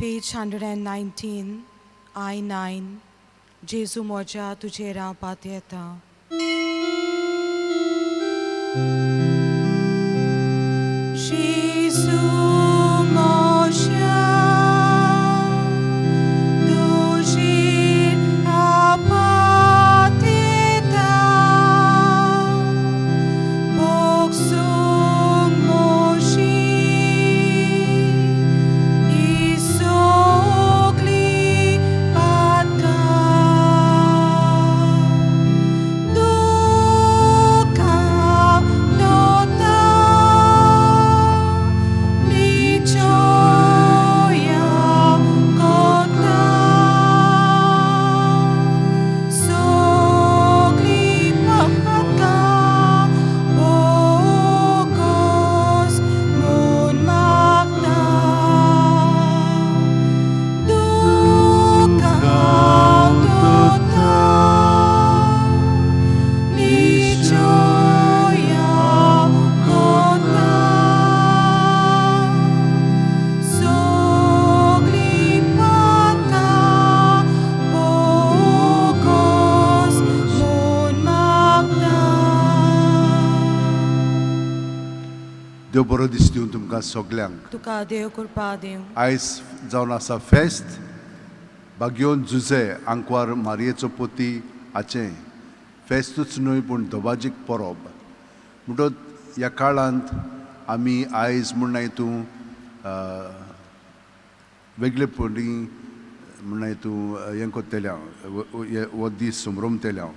Page 119, I-9, जेजू म्हज्या तुजेर हांव पातयेतां. जेजू म्हज्या तुजेर हांव पातयेतां, भोगसूंक म्हजी ही सगळीं पातकां, दुखां दोता निश्चया कोता, सगळीं पातकां भोगोस म्हूण मागता, दुखां दोता निश्चया कोता, सगळीं पातकां भोगोस म्हूण मागता. देव बरो दीस दिवं तुमकां सगल्यांक. तुका देव कृपा दिवं. आयज जावन आसा फेस्त बागयोन जुझे आंकवार मारयेचो पोती हाचें फेस्तूच न्हय पूण दबाजीक परब. म्हणटच ह्या काळांत आमी आयज म्हण तूं वेगळे पणी म्हण तूं हें कोत्तले हांव, हो दीस समरमतले हांव.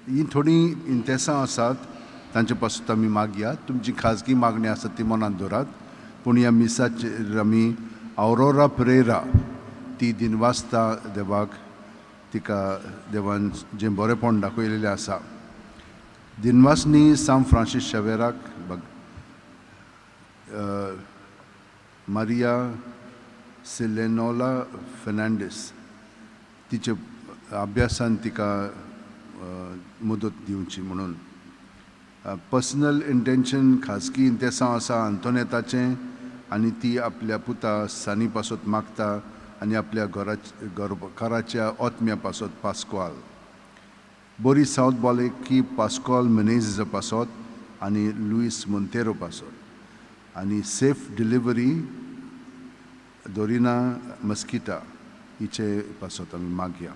ही थोडीं इंतेसां आसात, तांचे पासून आमी मागया. तुमची खाजगी मागणी आसात ती मनांत दवरात, पूण ह्या मिसाचेर आमी आवरोरा प्रेरा ती दिनवासता देवाक, तिका देवान जें बरेंपण दाखयलेलें आसा. दिनवासनी सांत फ्रांसीस शेवेराक, मारिया सिलेनोला फेर्नांडीस तिचे अभ्यासान तिका मदत दिवची म्हणून. पर्सनल इंटेंशन, खाजगी इंतेसांव आसा आंतोनेताचें आनी ती आपल्या पुता सानी पासत मागता आनी आपल्या घराच्या ओत्म्या पासत पास्कॉल, बोरी सावथ बालेकी पास्कॉल मेनेझ पासत आनी लुईस मोंतेरो पासत आनी सेफ डिलिव्हरी दोरिना मस्किटा हिचे पासत आमी मागया.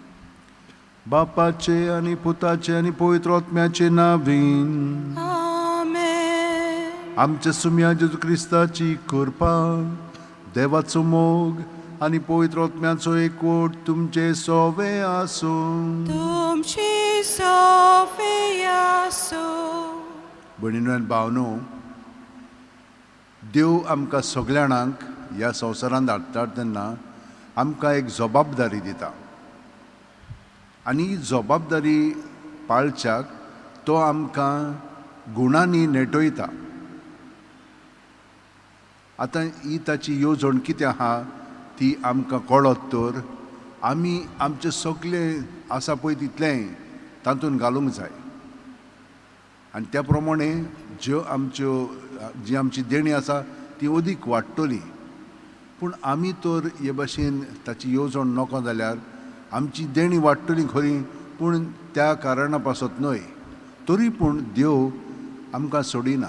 बापाचे आनी पुताचे आनी पवित्र आत्म्याचे नावीन. आमेन. आमच्या सुम्या जेजू क्रिस्ताची कृपा, देवाचो मोग आनी पवित्र आत्म्याचो एकवट तुमचे सोवे आसूं. तुमची सोवे आसूं. भयणीनो आनी भावनो, देव आमकां सगल्या जाणांक ह्या संवसारांत धाडटा तेन्ना आमकां एक जबाबदारी दिता आनी ही जबाबदारी पाळच्याक तो आमकां गुणांनी नेटयता. आतां ही ताची येवजण कितें आहा ती आमकां कळत तर आमी आमचें सगळें आसा पळय तितलेंय तातूंत घालूंक जाय आनी त्या प्रमाणे ज्यो आमच्यो जी आमची देणी आसा ती अदीक वाडटली. पूण आमी तर हे भाशेन ताची येवजण नको जाल्यार आमची देणी वाडटली खरी, पूण त्या कारणा पासत न्हय. तरी पूण देव आमकां सोडिना,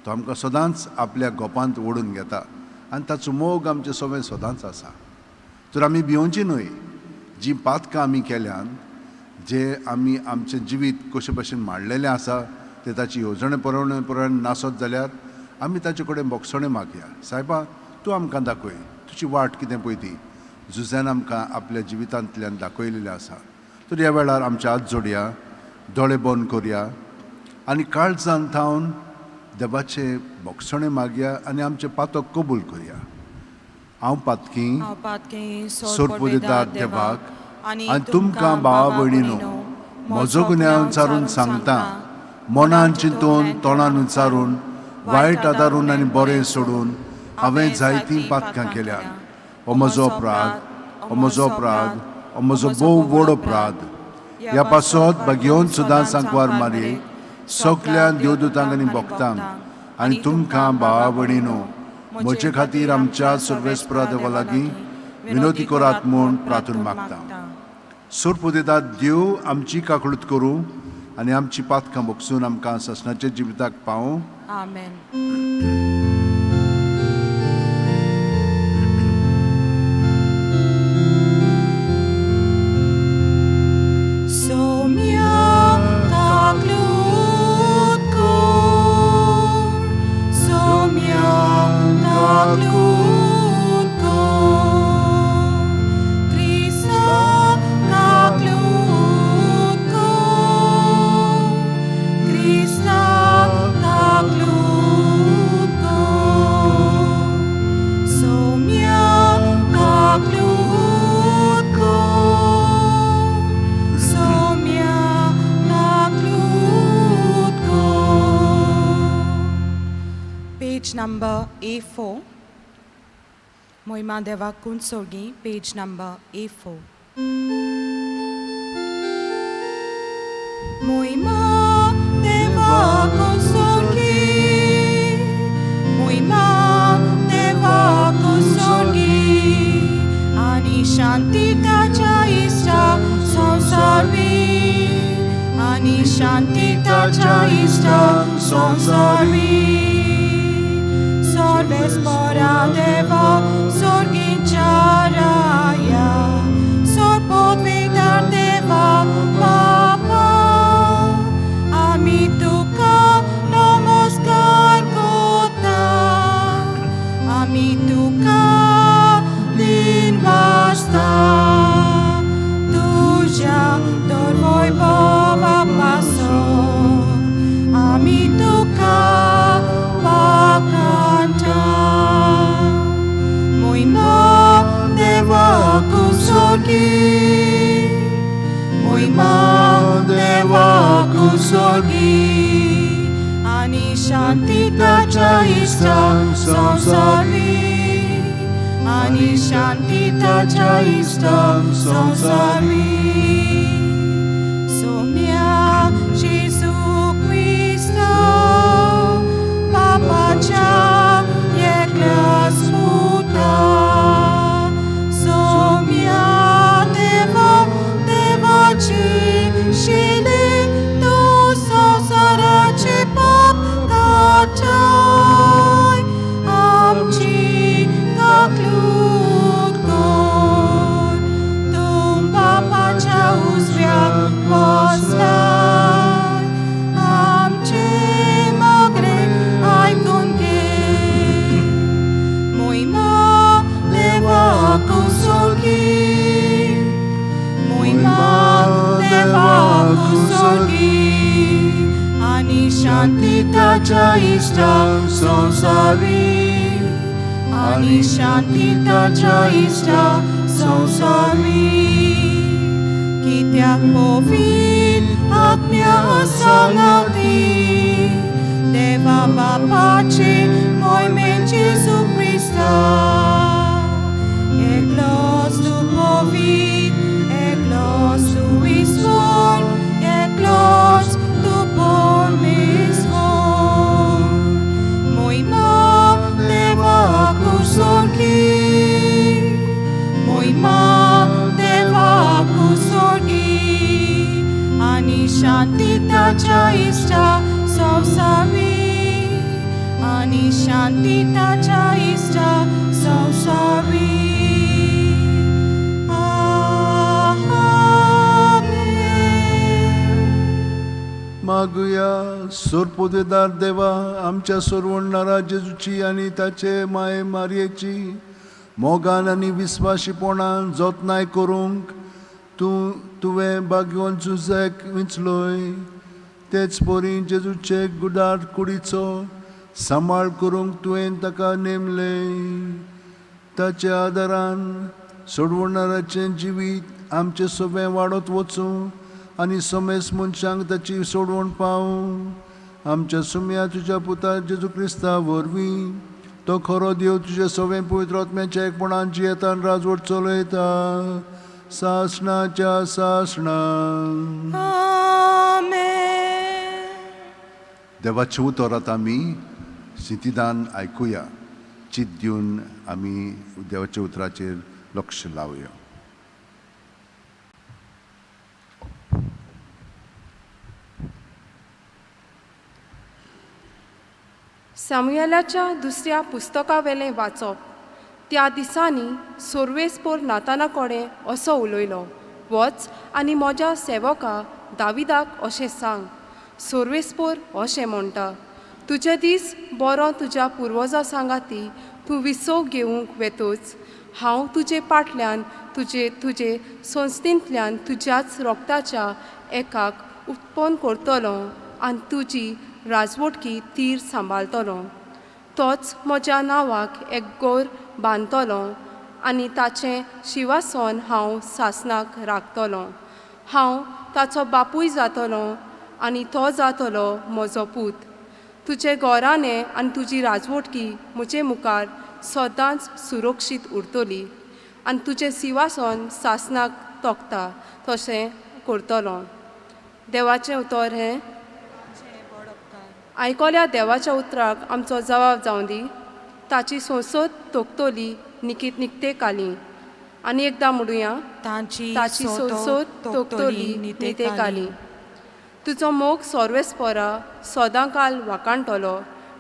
तो आमकां सदांच आपल्या गोपांत ओडून घेता आनी ताचो मोग आमचे सगळें सदांच आसा. तर आमी भिवची न्हय. जी पातकां आमी केल्यान, जे आमी आमचें जिवीत कशे भशेन मांडलेलें आसा तें ताची येवजणे प्रमाणे नासत जाल्यार आमी ताचे कडेन भोगसणें मागया. सायबा, तूं आमकां दाखय तुजी वाट कितें पळय ती जुझ्यान आमकां आपल्या जिवितांतल्यान दाखयलेलें आसा. तर ह्या वेळार आमचे हात जोडया, दोळे बंद करया आनी काळजान थावन देवाचे भोगसणें मागया आनी आमचें पातक कबूल करया. हांव पातकी हांव पातकी सोरपुदेदार देवाक आनी तुमकां भावा भयणीनो म्हजो गुन्यांव विचारून सांगता, मनान चिंतून तोंडान उच्चारून वायट आदारून आनी बरें सोडून हांवें जायतीं पातकां केल्यात. हो म्हजो अपराध, हो म्हजो अपराध, हो म्हजो भोव व्हड अपराध. ह्या पासत भाग्योन सुद्दां सांकवार मारये, सगल्या देवदूतांक आनी भक्तांक आनी तुमकां भावा भयणीनो म्हजे खातीर आमच्या सर्वेस्परा देवा लागीं विनोती करात म्हूण प्रार्थून मागता. सोरपुदेदात देव आमची काकळूत करूं आनी आमची पातकां भोगसून आमकां ससनाच्या जिविताक पावूं. आमेन. Somya kaklutkur, somya kaklutkur, Krista kaklutkur, Krista kaklutkur, Somya kaklutkur, Somya kaklutkur. Page number A4. Moima Deva Kunsorgi, page number A4. Moima Deva Kunsorgi, Moima Deva Kunsorgi, Ani Shanti Tacha Ista Samsarvi, Ani Shanti Tacha Ista Samsarvi. Sarvespora Deva Sorgincharaya, Sorpodvidar Deva Papa, Ami tuka namaskar kota, Ami tuka din vasta, Tuja dorvoi baba paso, Ami tuka pakanta. Moima Deva Kusorgi, Moima Deva Kusorgi, Ani Shanti Tacha Ista Samsari, Ani Shanti Tacha Ista Samsari. Somya Jesu Christo, Papacha Yeklas Puta, Somya Deva Devachi Shile Tu Sosarachi Pap Katai, Amchi Kaklut Kor, Tum Papacha Uzvya Vaslai, Amche Magre Aikunke, Moima Deva Kusorgi, Moima Deva Kusorgi, Ani Shanti Tacha Ista Samsari, Ani Shanti Tacha Ista Samsari. Kityak povit atmya sangati, Deva Bapachi Moimen Jesu Christa, Eklos tu povit, eklos tu isvor, eklos tu pormisvor. Moima Deva Kusorgi, Moima Deva Kusorgi, Ani Shanti Tacha Ista Samsari, Ani Shanti Tacha Ista Samsari. Amen. मागुया. सोरपोदेदार देवा, आमच्या सोरवणणारा जेजूची आनी ताचे माये मारयेची मोगान आनी विस्वाशीपणान जतनाय करूंक तूं तुवें भाग्यवन जुझेक विंचलोय, तेच परी जेजूचे गुडार कुडीचो सांबाळ करूंक तुवें ताका नेमलें. ताच्या आदारान सोडवणाराचें जिवीत आमचें सोबें वाडत वचूं आनी समेस मनशांक ताची सोडवण पावूं. आमच्या सुम्या तुज्या पुता जेजू क्रिस्ता वरवीं, तो खरो देव तुज्या सवें पवित्र आत्म्याच्या एकपणान जियेतान राजवट चलयता सासणाच्या सासणां. Amen. देवाचें उतर आतां आमी सिंतिदान आयकुया. चित दिवन आमी देवाच्या उतराचेर लक्ष लावया. सामुएलाच्या दुसऱ्या पुस्तकावेलें वाचप. त्या दिसांनी सोर्वेस्पोर नाताना कडेन असो उलयलो, वच आनी म्हज्या सेवका दाविदाक अशें सांग, सोर्वेस्पोर अशें म्हणटा, तुजे दीस बरो तुज्या पुर्वजां सांगाती तूं विसव घेवंक वेतोच, हांव तुजे पाटल्यान तुजे तुजे संस्थेंतल्यान तुज्याच रोगताच्या एकाक उत्पन्न करतलो आनी तुजी राजवटकी तीर सांबाळटलो. तोच म्हज्या नांवाक एक गोर बांदतलो आनी ताचें शिवासन हांव सासनाक राखतलो. हांव ताचो बापूय जातलो आनी तो जातलो म्हजो पूत. तुजे गोराणें आनी तुजी राजवटकी म्हजे मुखार सदांच सुरक्षीत उरतली आनी तुजें सिवासन सासनाक तोखता तशें करतलो. देवाचें उतर हें आयकल्या देवाच्या उतराक आमचो जवाब जावं दी. ताची संसद तोखतली निकीत निकते काली. आनी एकदां म्हणुया, तांची ताची संसद तोखतली निते काली. तुजो मोग सोर्वेस्पोरा सदां काल वाकाणटलो,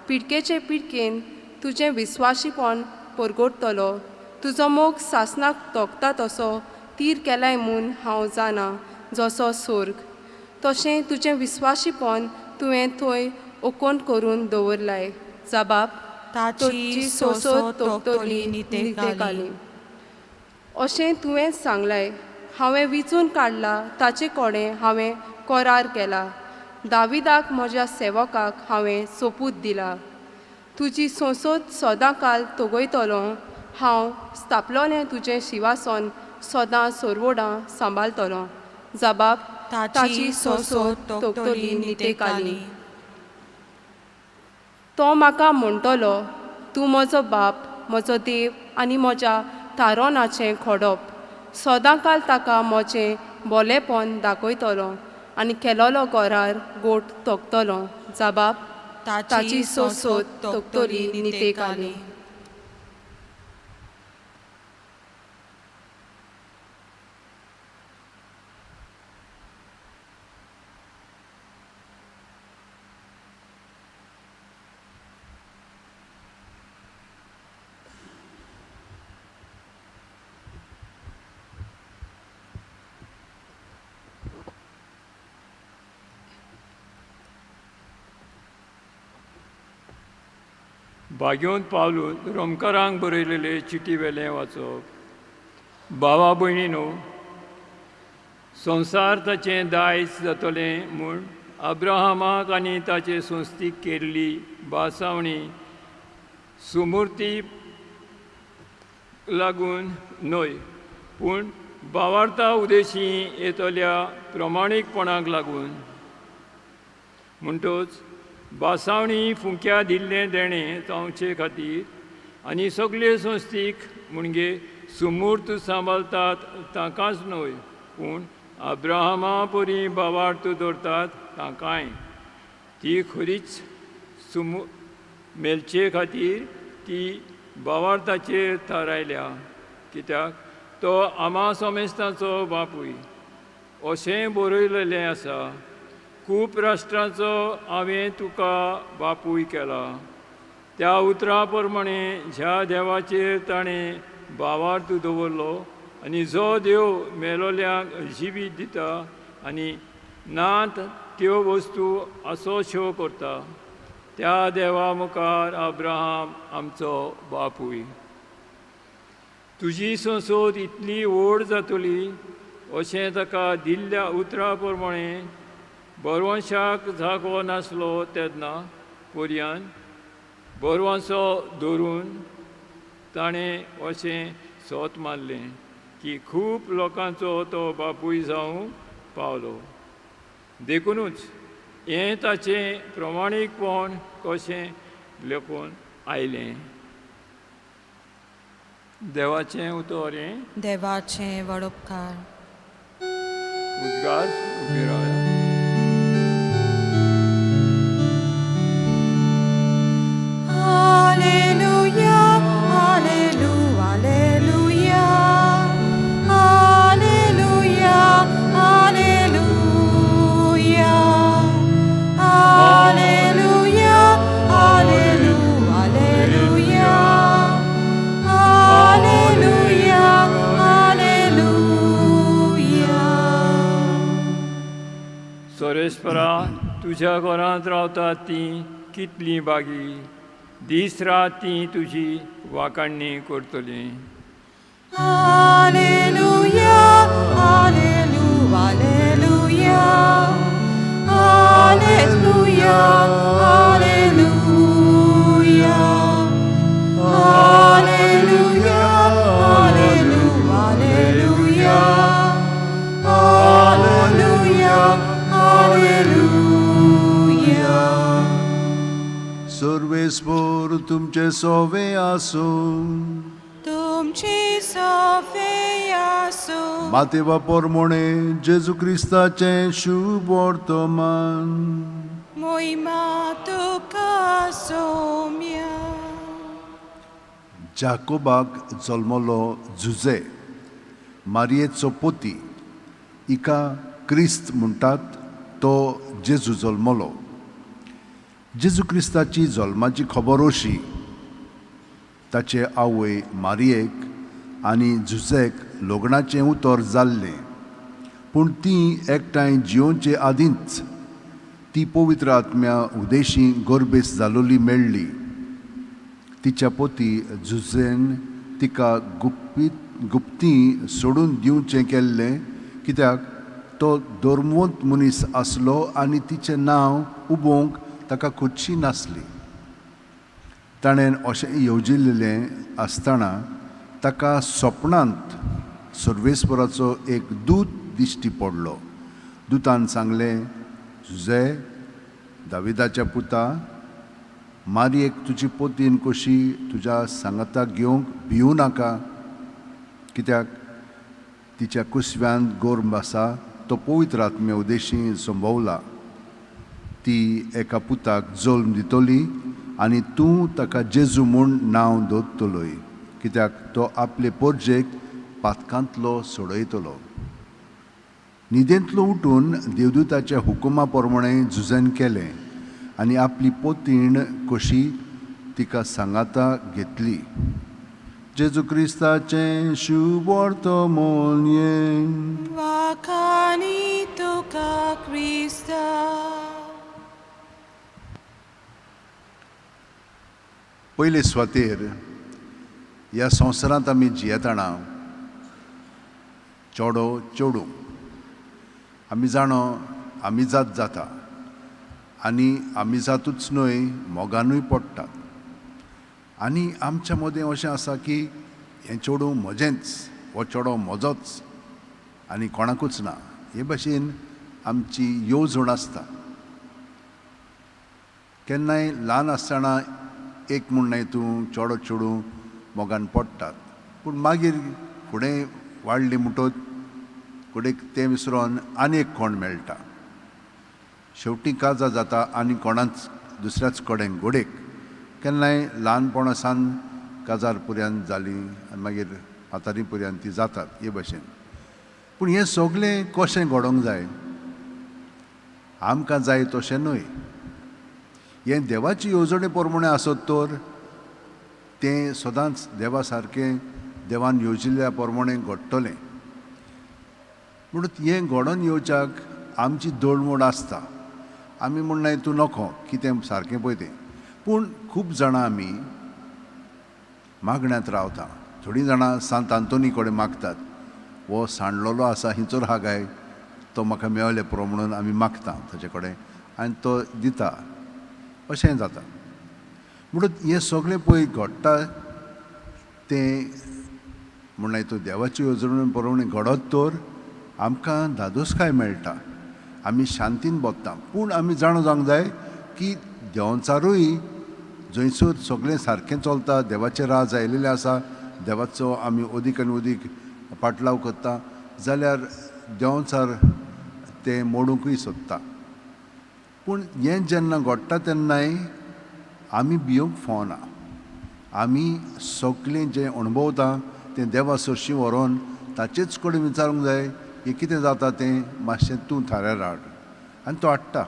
पिडकेचे पिडकेन तुजें विस्वाशीपण परगटतलो. तुजो मोग सासनाक तोखता तसो तीर केलाय म्हूण हांव जाणा, जसो सोर्ग तशें तुजें विस्वाशीपण तुवें थंय ओकोन करून दवरलाय. जबाब ताची सोंसो तोखतली नितेकाली. अशें तुवें सांगलाय, हांवें विचून काडला ताचे कडेन हांवें करार केला, दाविदाक म्हज्या सेवकाक हांवें सोपूत दिला. तुजी संसद सदां काल तगयतलो, हांव स्थापलोलें तुजें शिवासन सदां सोरवडां सांबाळटलो. जबाब ताची सोंसो तोखतली नितेकाली. तो म्हाका म्हणटलो, तूं म्हजो बाप, म्हजो देव आनी म्हज्या तारोनाचें खोडप. सदांकाल ताका म्हजें बोलेपण दाखयतलो आनी केलोलो गोरार गोट तोखतलो. जबाब ताची सोंसो तोखतली नितेकाली. भाग्योन पावलून रोमकारांक बरयलेले चिटी वेलें वाचप. भावा भयणीनो, संवसार ताचें दायज जातलें म्हूण अब्राहमाक आनी ताचे संस्थीक केल्ली भासावणी सुमुर्ती लागून न्हय, पूण भावार्था उदेशी येतल्या प्रमाणीकपणाक लागून. म्हणटच भासावणी फुंक्या दिल्लें देणें जावचे खातीर आनी सगळे संस्थीक म्हणजे सुमूर्त सांबाळतात तांकांच न्हय, पूण अब्राहमा परी भावार्थ दवरतात तांकांय ती खरीच सुमू मेळचे खातीर ती भावार्थाचेर थारायल्या. कित्याक तो आमा समेस्तांचो बापूय अशें बरयलेलें आसा, खूब राष्ट्रांचो हांवें तुका बापूय केला. त्या उतरा प्रमाणे ज्या देवाचेर ताणें भावार्थ दवरलो आनी जो देव मेलोल्यांक जिवीत दिता आनी नात त्यो वस्तू असोश्यो करता, त्या देवा मुखार अब्राहम आमचो बापूय. तुजी संसद इतली व्हड जातली अशें ताका दिल्ल्या उतरा प्रमाणे बरवंशाक जागो नासलो तेन्ना पर्यान बरवंसो धरून ताणें अशें सोत मारलें की खूब लोकांचो तो बापूय जावंक पावलो. देखुनूच हें ताचें प्रमाणीकपण कशें लेखून आयलें. देवाचें उतर हें. देवाचें वडोपकार. उद्गार उबे रावया. Alleluia, alleluia, alleluia. तुज्या घरांत रावतात तीं कितलीं बागी दीस रात तीं तुजी वाखाणणी करतलीं. Alleluia, Alleluia, Alleluia, Alleluia, Alleluia, Alleluia, Alleluia, Alleluia, Alleluia. सर्वेस्पोर तुमचे सोवे आसूं. तुमची सोफे आसूं. मातेवा पोरमोणे जेजू क्रिस्ताचें शुभ वर्तमान. मोहिमा तुका सोम्या. जाकोबाक जल्मलो झुजे मारयेचो पोती, हिका क्रिस्त म्हणटात तो जेजू जल्मलो. जेजू क्रिस्ताची जल्माची खबर अशी, ताचे आवय मारयेक आनी झुजेक लग्नाचें उतर जाल्लें, पूण तीं एकठांय जियोवचे आदींच ती पवित्र आत्म्या उदेशी गर्भेस जालोली मेळ्ळी. तिच्या पोती झुजेन तिका गुप्पीत गुप्ती सोडून दिवचें केल्लें, कित्याक तो धर्मवंत मनीस आसलो आनी तिचें नांव उबोवंक ताका खोशी नासली. ताणें अशें येवजिल्लें आसतना ताका सपनांत सर्वेस्पराचो एक दूत दिश्टी पडलो. दुतान सांगलें, झुजे, दाविदाच्या पुता, मारयेक तुजी पोतीन कशी तुज्या सांगाताक घेवंक भिवूं नाका, कित्याक तिच्या कुसव्यांत गोर्भ आसा तो पवित्र आत्म्या उदेशी संभवला. ती एका पुताक जल्म दितली आनी तूं ताका जेजू म्हूण नांव दवरतलोय, कित्याक तो आपले पोरजेक पातकांतलो सोडयतलो. न्हिदेंतलो उठून देवदूताच्या हुकुमा प्रमाणें झुजन केलें आनी आपली पोतीण कशी तिका सांगाता घेतली. जेजू क्रिस्ताचें शुभ वर्तमान. वाखाणी तुका क्रिस्ता. पयले सुवातेर ह्या संवसारांत आमी जियेतना चेडो चेडूं आमी जाणो आमी जात जाता आनी आमी जातूच न्हय मोगानूय पडटात. आनी आमच्या मदें अशें आसा की हें चेडूं म्हजेंच, हो चेडो म्हजोच आनी कोणाकूच ना, हे भशेन आमची येवजण आसता. केन्नाय ल्हान आसतना एक म्हूण न्हय तूं चेडो चेडूं मोगान पडटात, पूण मागीर फुडें वाडली म्हणटच फुडें तें विसरोन आनी एक कोण मेळटा. शेवटी काजार जाता आनी कोणाच दुसऱ्याच कडेन घोडेक. केन्नाय ल्हानपणा सावन काजार पुऱ्यान जाली आनी मागीर म्हातारी पुऱ्यान ती जातात हे भशेन. पूण हें सगळें कशें घडोवंक जाय? आमकां जाय तशें न्हय. हें देवाची येवजणे प्रमाणें आसत तर तें सदांच देवा सारकें देवान येवजिल्ल्या प्रमाणें घडटलें. म्हणून हें घडोवन येवच्याक आमची दळमोड आसता. आमी म्हणनाय तूं नको कितें सारकें पळय तें, पूण खूब जाणां आमी मागण्यांत रावता. थोडीं जाणां सांत आंतोनी कडेन मागतात, हो सांडलेलो आसा हिंचोर हा काय तो म्हाका मेळ्ळे पुरो म्हणून आमी मागता ताचे कडेन आनी तो दिता, अशें जाता. म्हणून हें सगळें पळय घडटा तें म्हणल्यार तूं देवाची येवजणे प्रमाणें घडत तर आमकां धादोसकाय मेळटा, आमी शांतीन बसता. पूण आमी जाणा जावंक जाय की देंवचारूय जंयसर सगळें सारकें चलता, देवाचें राज आयिल्लें आसा, देवाचो आमी अदीक आनी अदीक पाटलाव करता जाल्यार देंवचार तें मोडुंकूय सोदता. पूण हें जेन्ना घडटा तेन्नाय आमी भिवंक फावना. आमी सगळें जें अणभवता तें देवा सरशीं व्हरोन ताचेच कडेन विचारूंक जाय, हें कितें जाता तें मातशें तूं थाऱ्यार हाड, आनी तो हाडटा.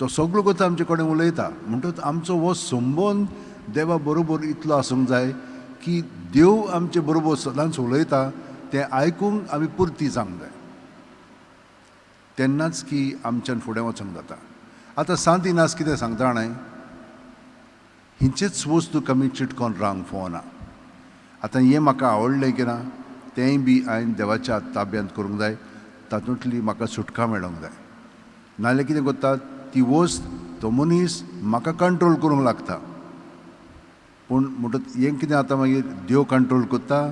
तो सगळो कथा आमचे कडेन उलयता. म्हणटच आमचो हो संबंद देवा बरोबर इतलो आसूंक जाय की देव आमचे बरोबर सदांच उलयता तें आयकूंक आमी पुरती जावंक जाय. तेन्नाच की आमच्यान फुडें वचूंक जाता. आतां सांत इनास कितें सांगता जाणाय, हिंचेच वस्तू कमी चिटकोन रावंक फावना. आतां हें म्हाका आवडलें की ना तेंय बी हांवें देवाच्या ताब्यांत करूंक जाय, तातूंतली म्हाका सुटका मेळोंक जाय. नाजाल्यार कितें करता ती वस्त तो मनीस म्हाका कंट्रोल करूंक लागता. पूण म्हणटच हें कितें आतां मागीर देव कंट्रोल करता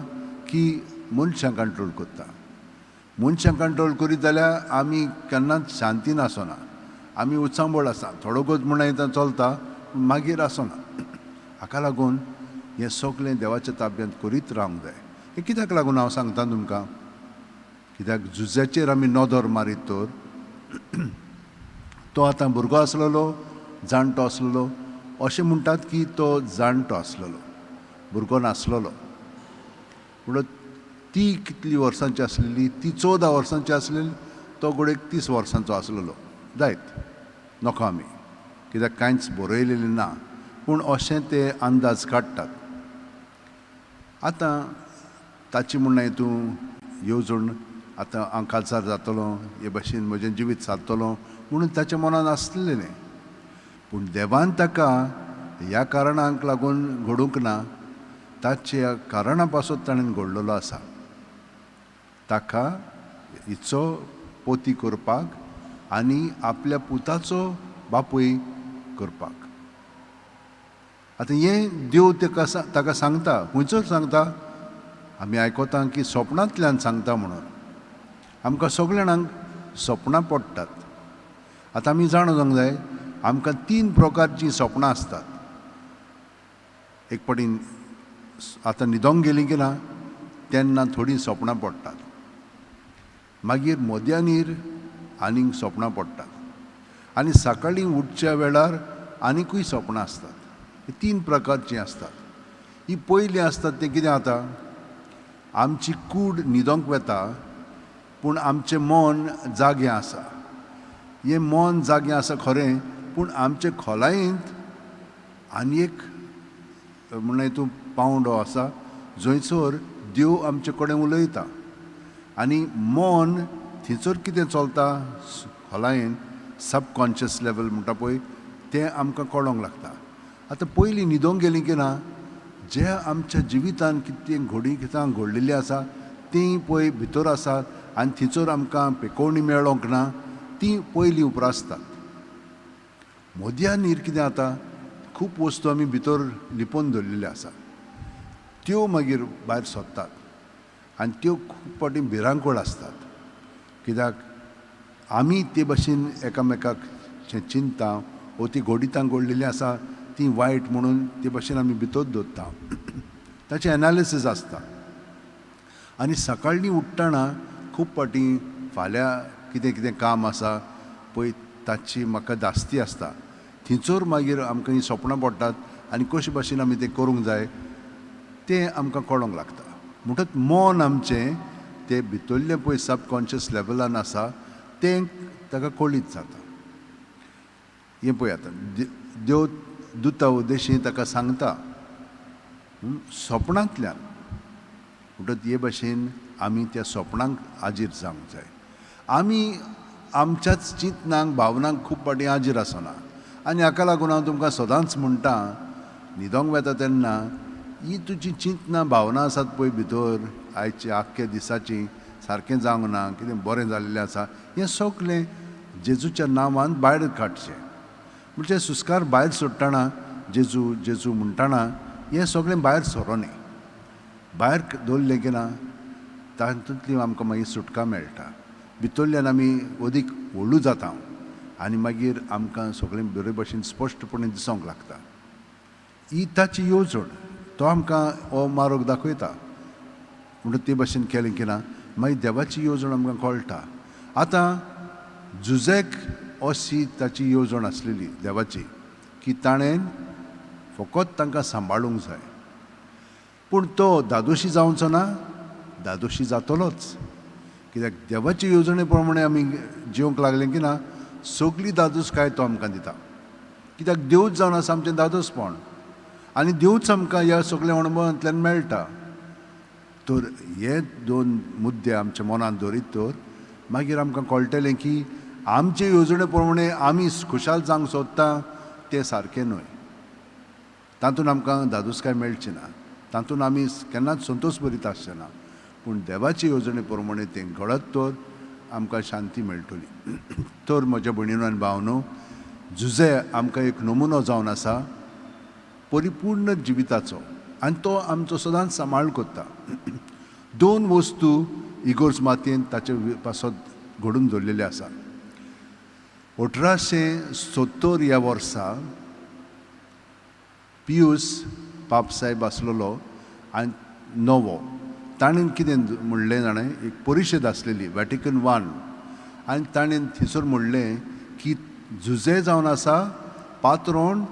की मनशां कंट्रोल करता? मनशां कंट्रोल करीत जाल्यार आमी केन्नाच शांतीन आसना, आमी उचांबळ आसा, थोडो गोत म्हणून येता चलता पूण मागीर आसना. हाका लागून हें सगळें देवाच्या ताब्यांत करीत रावंक जाय. हें कित्याक लागून हांव सांगता तुमकां, कित्याक झुजाचेर आमी नदर मारीत तर तो आतां भुरगो आसलेलो जाणटो आसलेलो अशें म्हणटात की तो जाणटो आसलेलो, भुरगो नासलेलो. म्हणून ती कितली वर्सांची आसलेली, ती 14 वर्सांची आसलेली, तो घडयेक 30 वर्सांचो आसलेलो जायत, नोको आमी कित्याक कांयच बरयलेलें ना, पूण अशें ते अंदाज काडटात. आतां ताची म्हणणें तूं येवजण आतां हांव काजार जातलो, हे भाशेन म्हजें जिवीत सारतलो म्हणून ताच्या मनान आसलेलें. पूण देवान ताका ह्या कारणांक लागून घडूंक ना, ताच्या कारणा पासत ताणें घडलेलो आसा. ताका हिचो पोती करपाक आनी आपल्या पुताचो बापूय करपाक. आतां हें देव ताका सांगता, खंयचो सांगता आमी आयकता की सपनांतल्यान सांगता म्हणून. आमकां सगळ्या जाणांक सपनां पडटात. आतां आमी जाणा जावंक जाय आमकां 3 प्रकारचीं सपनां आसतात. एक फावटी आतां न्हिदोंक गेलीं की ना तेन्ना थोडीं सपनां पडटात, मागीर मध्यानीर आनीक सपनां पडटात, आनी सकाळीं उठच्या वेळार आनिकूय सपनां आसतात. ही 3 प्रकारचीं आसतात. ही पयलीं आसतात तें कितें जाता, आमची कूड न्हिदोंक वता पूण आमचें मन जागें आसा. हें मन जागें आसा खरें, पूण आमचे खोलायेंत आनी एक म्हणल्यार तूं पांवडो आसा जंयसर देव आमचे कडेन उलयता आनी मन थंयसर कितें चलता खोलायेन सबकॉन्शियस लेवल म्हणटा पळय तें आमकां कळोंक लागता. आतां पयलीं न्हिदोंक गेलीं की ना जे आमच्या जिवितान कितें घडितां घडलेलीं आसा तीं पळय भितर आसात आनी थंयसर आमकां पेकोवणी मेळोंक ना तीं पयलीं उप्रासतात. मध्यानीर कितें जाता, खूब वस्तू आमी भितर लिपोवन दवरिल्ल्यो आसा त्यो मागीर भायर सोदतात आनी त्यो खूब फावटी भिरांकूळ आसतात. कित्याक आमी ते भाशेन एकामेकाक चिंता वो ती घडितां घडलेलीं आसा ती वायट म्हणून ते भाशेन आमी भितर दवरता, ताचें एनालिसीस आसता. आनी सकाळीं उठ्ठना खूब फावटी फाल्यां कितें कितें काम आसा पळय ताची म्हाका धास्ती आसता, थंयसर मागीर आमकां हीं सपनां पडटात आनी कशे भाशेन आमी तें करूंक जाय तें आमकां कळोंक लागता. म्हणटच मन आमचें तें भितरलें पळय सबकॉन्शियस लेवलान आसा तें ताका कळीत जाता. हें पळय आतां देव दुता उद्देशी ताका सांगता सपनांतल्यान. म्हणटच हे भाशेन आमी त्या सपनांक हाजीर जावंक जाय. आमी आमच्याच चिंतनांक भावनांक खूब फावटी हाजीर आसना आनी हाका लागून हांव तुमकां सदांच म्हणटा, न्हिदोंक वता तेन्ना ही तुजी चिंतनां भावनां आसात पळय भितर आयच्या आख्ख्या दिसाची सारकें जावंक ना, कितें बरें जाल्लें आसा, हें सगळें जेजूच्या नांवान भायर काडचें. म्हणजे सुस्कार भायर सोडटना जेजू जेजू म्हणटना हें सगळें भायर सरोनी, भायर दवरलें की ना तातूंतली आमकां मागीर सुटका मेळटा. भितरल्यान आमी अदीक व्हडू जाता आनी मागीर आमकां सगळें बरे भशेन स्पश्टपणे दिसोंक लागता. ही ताची येवजण, तो आमकां हो मार्ग दाखयता. म्हणून ते भाशेन केलें की ना मागीर देवाची येवजण आमकां कळटा. आतां झुजेक अशी ताची येवजण आसलेली देवाची की ताणें फकत तांकां सांबाळूंक जाय, पूण तो दादोशी जावचो ना, दादोशी जातलोच. कित्याक देवाचे येवजणे प्रमाणे आमी जिवंक लागले की ना सगळी दादोसकाय तो आमकां दिता. कित्याक देवूच जावन आसा आमचें दादोसपण आनी देवूच आमकां ह्या सगळ्या अणभवांतल्यान मेळटा. तर हे 2 मुद्दे आमच्या मनांत दवरीत तर मागीर आमकां कळटलें की आमचे येवजणे प्रमाणे आमी खुशाल जावंक सोदता तें सारकें न्हय. तातूंत आमकां धादोसकाय मेळची ना, तातूंत आमी केन्नाच संतोश भरीत आसचे ना. पूण देवाचे येवजणे प्रमाणे तें घडत तर आमकां शांती मेळटली. तर म्हज्या भयणीनो आनी भावनो, जुजे आमकां एक नमुनो जावन आसा परिपूर्ण जिविताचो आनी तो आमचो सदांच सांबाळ करता. दोन वस्तू इगोर्ज मातयेन ताचे पासत घडून दवरलेले आसा. 1870 ह्या वर्सा पियूस पापसाहेब आसलेलो आनी नवो, ताणें कितें म्हणलें जाणें, एक परिशद आसलेली वॅटिकन 1, आनी ताणें थंयसर म्हणलें की जुजे जावन आसा पात्रोण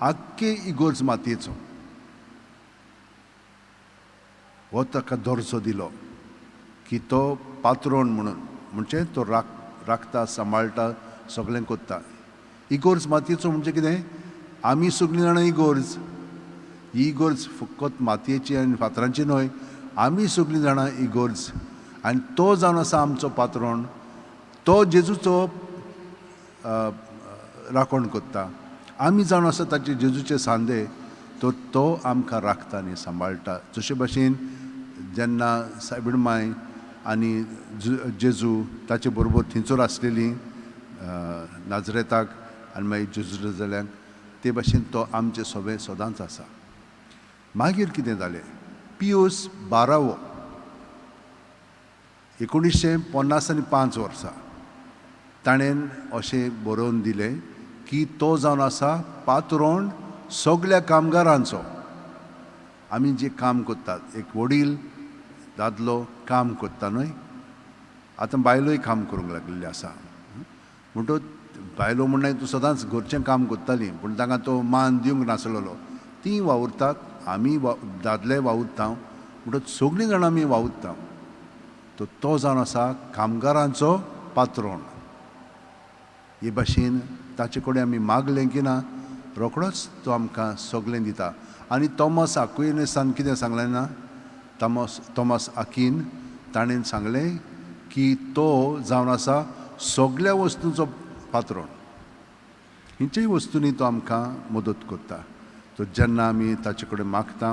आख्खे इगोर्ज मातयेचो. हो ताका दर्जो दिलो की तो पात्रोण म्हणून, म्हणजे तो राखता, सांबाळटा, सगळें करता. इगोर्ज मातयेचो म्हणजे कितें, आमी सगळीं जाणां इगोर्ज, ही इगोर्ज फकत मातयेची आनी फातरांची न्हय, आमी सगळीं जाणां इगोर्ज आनी तो जावन आसा आमचो पात्रोण. तो जेजूचो राखण करता, आमी जावन आसा ताचे जेजूचे सांदे, तर तो आमकां राखता आनी सांबाळटा. जशे भाशेन जेन्ना सायबीण माय आनी जेजू ताचे बरोबर थंयसर आसलेली नाजरेताक आनी मागीर जेरुजलेमाक, ते भाशेन तो आमचे सोबे सदांच आसा. मागीर कितें जालें, पियूस 12 1955 वर्सा ताणें अशें बरोवन दिलें की तो जावन आसा पात्रोण सगल्या कामगारांचो. आमी जे काम करतात, एक वडील दादलो काम करता न्हय, आतां बायलोय काम करूंक लागिल्ली आसा. म्हणटकच बायलो म्हणल्यार तूं सदांच घरचें काम करताली, पूण तांकां तो मान दिवंक नासलेलो. तीं वावुरतात, आमी दादले वावुरता, म्हणटकच सगळीं जाणां आमी वावुरता. तर तो जावन आसा कामगारांचो पात्रोण. हे भाशेन ताचे कडेन आमी मागलें की ना, रोखडोच तो आमकां सगळें दिता. आनी थॉमस आक्विनसान कितें सांगलें ना, थॉमस आकीन ताणें सांगलें की तो जावन आसा सगल्या वस्तूंचो पात्रोण. खंयच्याय वस्तूंनी तो आमकां मदत करता. तर जेन्ना आमी ताचे कडेन मागता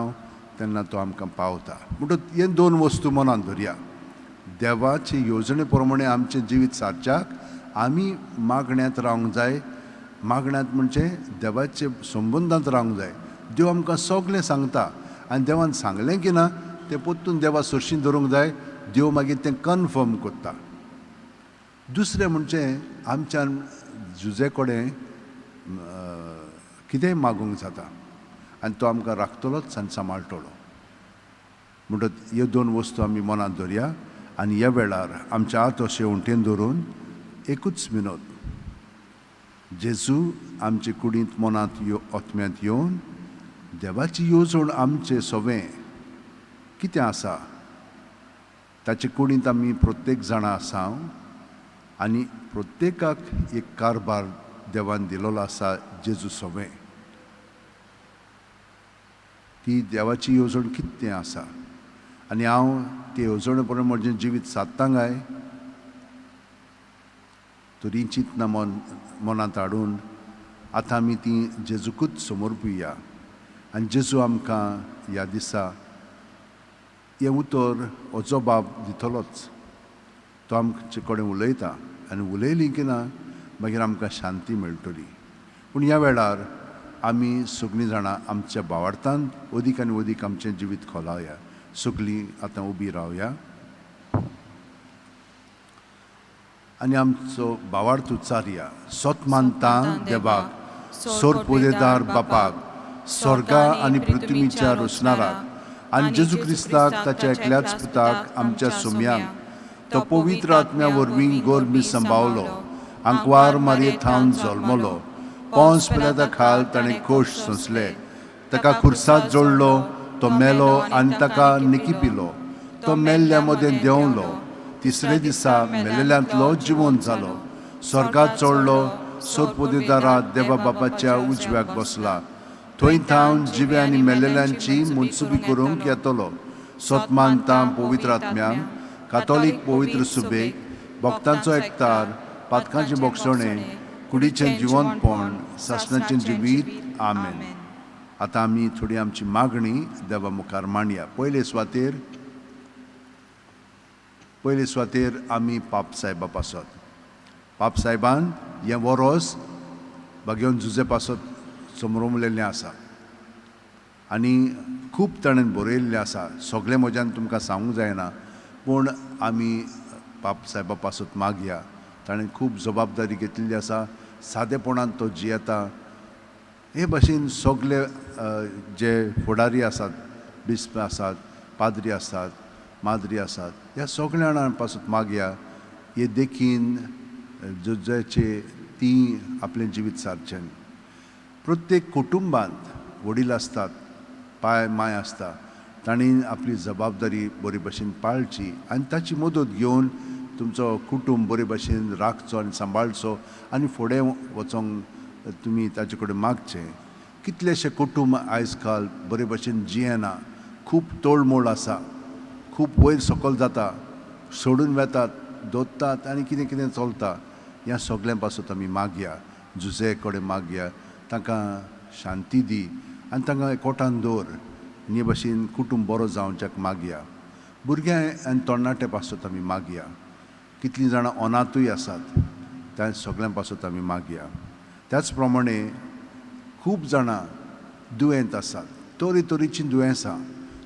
तेन्ना तो आमकां पावता. म्हणटकच हे दोन वस्तू मनांत धरया. देवाचे येवजणे प्रमाणे आमचें जिवीत सारच्याक आमी मागण्यांत रावंक जाय. मागण्यांत म्हणजे देवाचे संबंदांत रावंक जाय. देव आमकां सगळें सांगता आनी देवान सांगलें की ना तें परतून देवा सरशीं धरूंक जाय. देव मागीर तें कन्फर्म करता. दुसरें म्हणजे आमच्यान जुजे कडेन कितेंय मागूंक जाता आनी तो आमकां राखतलोच आनी सांबाळटलो. म्हणटकच ह्यो दोन वस्तू आमी मनांत धरया आनी ह्या वेळार आमच्या हात अशें उंटेन धरून एकूच मिनत, जेजू आमचे कुडींत मनांत यो आत्म्यांत येवन देवाची येवजण आमचे सोवें कितें आसा ताचे कुडींत आमी प्रत्येक जाणां आसा आनी प्रत्येकाक एक कारभार देवान दिलोलो आसा जेजू सोवें. ती देवाची येवजण कितें आसा आनी हांव ते येवजणे प्रमाण म्हजें जिवीत सादता काय, तर ही चिंतना मनांत हाडून आतां आमी ती जेजूकूच समर्पुया. आनी जेजू आमकां ह्या दिसा हें उतर हो जबाब दितलोच. तो आमचे कडेन उलयता आनी उलयली की ना मागीर आमकां शांती मेळटली. पूण ह्या वेळार आमी सगळीं जाणां आमच्या भावार्थान अदीक आनी अदीक आमचें जिवीत खोलावया. सगळीं आतां उबी रावया आनी आमचो भावार्थ उच्चारया. सोत मानता देवाक, सोरपुदेदार बापाक, स्वर्गा आनी पृथ्वीच्या रोसणाराक आनी जेजू क्रिस्ताक ताच्या एकल्याच पुताक आमच्या सोम्यांक, तो पवित्र आत्म्या वरवीं गोरमी सांबावलो, आंकवार मारये थावन जल्मलो, पोंस पिलाता खाल ताणें खोश सोंसले, ताका खुर्सात जोडलो, तो मेलो आनी ताका निकी पिलो, तो मेल्ल्या मदें देंवलो, तिसरे दिसा मेलेल्यांतलो जिवंत जालो, स्वर्गात चडलो, सोरपुदेदारा देवा बापाच्या उजव्याक बसला, थंय थावन जिव्या आनी मेलेल्यांची मनसुबी करूंक येतलो. सोत मानता पवित्र आत्म्यांक, कातोलीक पवित्र सुबेक, भक्तांचो एकतार, पातकांचें भोगसणें, कुडीचें जिवंतपण, सासणाचें जिवीत. आमेन. आतां आमी थोडी आमची मागणी देवा मुखार मांडया. पयले सुवातेर आमी पाप सायबा पासत, पाप सायबान हें वरोस बागेवन जुजे पासत समरमलेलें आसा आनी खूब ताणें बरयल्लें आसा. सगळें म्हज्यान तुमकां सांगूंक जायना, पूण आमी पाप सायबा पासत मागया. ताणें खूब जबाबदारी घेतिल्ली आसा, सादेपणान तो जियेता. हे भाशेन सगळे जे फुडारी आसात, बिस्प आसात, पाद्री आसात, माद्री आसात, ह्या सगळ्या जाणां पासत मागया. हे देखीन जुजाचे ती आपलें जिवीत सारचें. प्रत्येक कुटुंबांत वडील आसतात, पाय माय आसता, तांणी आपली जबाबदारी बरे भशेन पाळची आनी ताची मदत घेवन तुमचो कुटुंब बरे भशेन राखचो आनी सांबाळचो आनी फुडें वचोंक तुमी ताचे कडेन मागचें. कितलेशे कुटुंब आयज काल बरे भशेन जियेना, खूब तोळमोळ आसा, खूब वयर सकयल जाता, सोडून वेतात, दोत्तात आनी कितें कितें चलता. ह्या सगळ्यां पासत आमी मागया, जुजे कडेन मागया, तांकां शांती दी आनी तांकां एकवटान दवर आनी हे भशेन कुटुंब बरो जावच्याक मागया. भुरग्यां आनी तरणाटे पासत आमी मागया. कितलीं जाणां अनाथूय आसात, त्या सगळ्यां पासत आमी मागया. त्याच प्रमाणे खूब जाणां दुयेंत आसात, तरेतरेचीं दुयेंसां.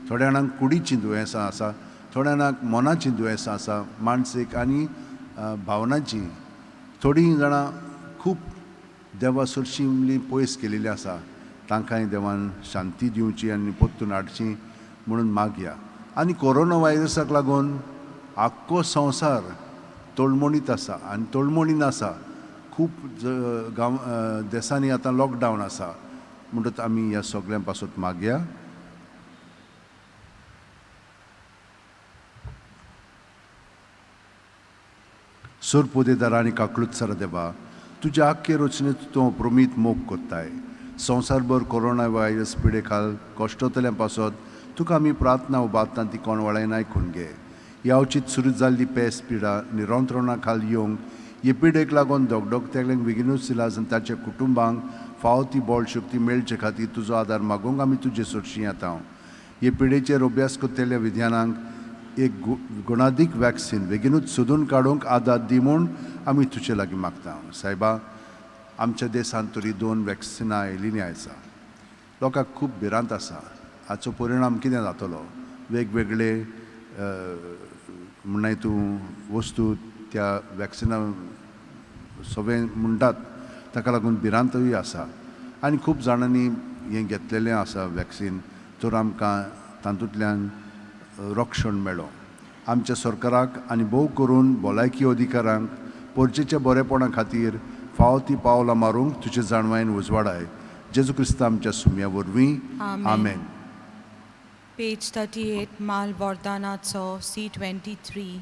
थोड्या जाणांक कुडीचीं दुयेंसां आसा, थोड्या जाणांक मनाचीं दुयेंसां आसा, मानसीक आनी भावनाचीं. थोडीं जाणां खूब देवा सरशीं पयस केलेलीं आसा, तांकांय देवान शांती दिवची आनी परतून हाडची म्हणून मागया. आनी कोरोना व्हायरसाक लागून आख्खो संवसार तळमणीत आसा आनी तळमणीन आसा. खूब गांव देसांनी आतां लॉकडावन आसा, म्हणटच आमी ह्या सगळ्यां पासत मागया. सोरपोदेदार आनी काकळूत देवा, तुज्या आख्खे रचनेत तूं प्रमीत मोग कोत्ताय. संवसारभर कोरोना व्हायरस पिडे खाल कश्टतल्या पासत तुका आमी प्रार्थना उबारता, ती कोण वळायन आयकून घे. ह्या अवचीत सुरू जाल्ली पेस पिडा निरंत्रणा खाल येवंक, हे पिडेक लागून धगधगतेल्यांक बेगीनूच इलाज आनी ताच्या कुटुंबांक फावो ती बळ शक्ती मेळचे खातीर तुजो आदार मागूंक आमी तुजे सरशीं येता. हे पिडेचेर अभ्यास करतल्या विज्ञानांक एक गुणादीक वॅक्सीन बेगीनूच सोदून काडूंक आदार दी म्हूण आमी तुजे लागीं मागता. सायबा, आमच्या देशांत तरी दोन वॅक्सिनां आयिल्लीं आसा. लोकांक खूब भिरांत आसा, हाचो परिणाम कितें जातलो. वेगवेगळे म्हणनाय तूं वस्तू त्या वॅक्सिना सगळें म्हणटात, ताका लागून भिरांतूय आसा आनी खूब जाणांनी हें घेतलेलें आसा वॅक्सीन, तर आमकां तातूंतल्यान रक्षण मेळो. आमच्या सरकाराक आनी भोव करून भलायकी अधिकाऱ्यांक परजेच्या बरेपणा खातीर फावो ती पावलां मारूंक तुजे जाणवायेन उजवाडाय. जेजू क्रिस्त आमच्या सुम्या वरवीं. आमेन. आमेन. पेज 38, माल वरदानाचो, सी 23.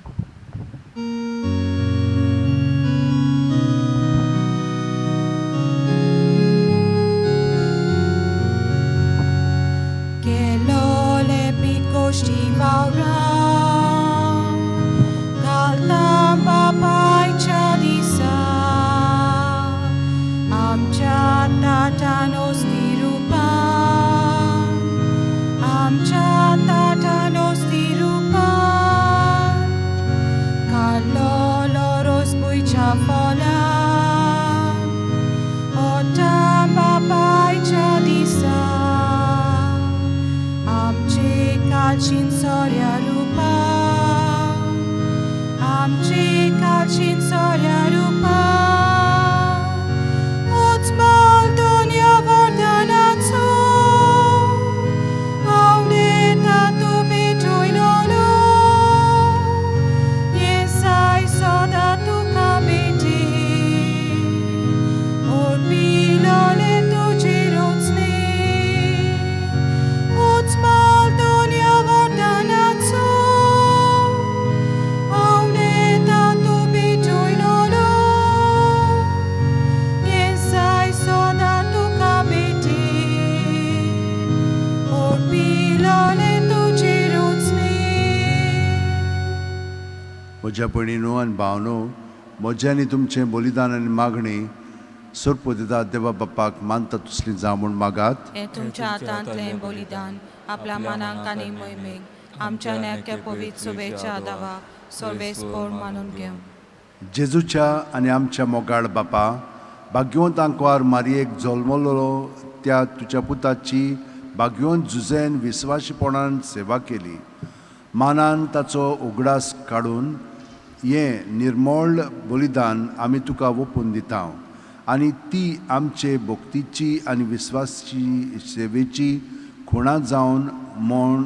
केलोले पिकोश्टी वावरा घालता बापायच्या दिसा, आमच्या ताटान ओस्ती रुपान, आमच्या ताटान ओस्ती रुपान, काडलोलो रोस पुयच्या फोल्यान, ओटा बापायच्या दिसा, आमचे कालचीन सोऱ्या रुपान, आमचे कालचीन सोऱ्या रुपान, उचमाल दुनिया वरदानाचो, आवडेता तूं पेटयलोलो, येसाय सदां तुका भेटी, ओरपिलोले तुजे रोचणे, उचमाल दुनिया वरदानाचो. म्हज्या भयणीनो आनी भावनो, म्हजें आनी तुमचें बलिदान आनी मागणी सोरपोदिता देवा बाप्पाक मानता तसली जावं म्हूण मागात. हें तुमच्या हातांतलें बलिदान आपल्या मनाक आनी मोहिमेक आमच्या नेक्या पवित्र शुभेच्छा दावा सर्वेस्पोर मानून घेवं. जेजूच्या आनी आमच्या मोगाळ बापा, भाग्यवंत आंकवार मारयेक जल्मलो त्या तुज्या पुताची भाग्यवंत जुझेन विस्वाशीपणान सेवा केली. मानान ताचो उगडास काडून हें निर्मळ बलिदान आमी तुका ओपून दिता आनी ती आमचे भक्तीची आनी विस्वासी सेवेची खुणा जावन म्हूण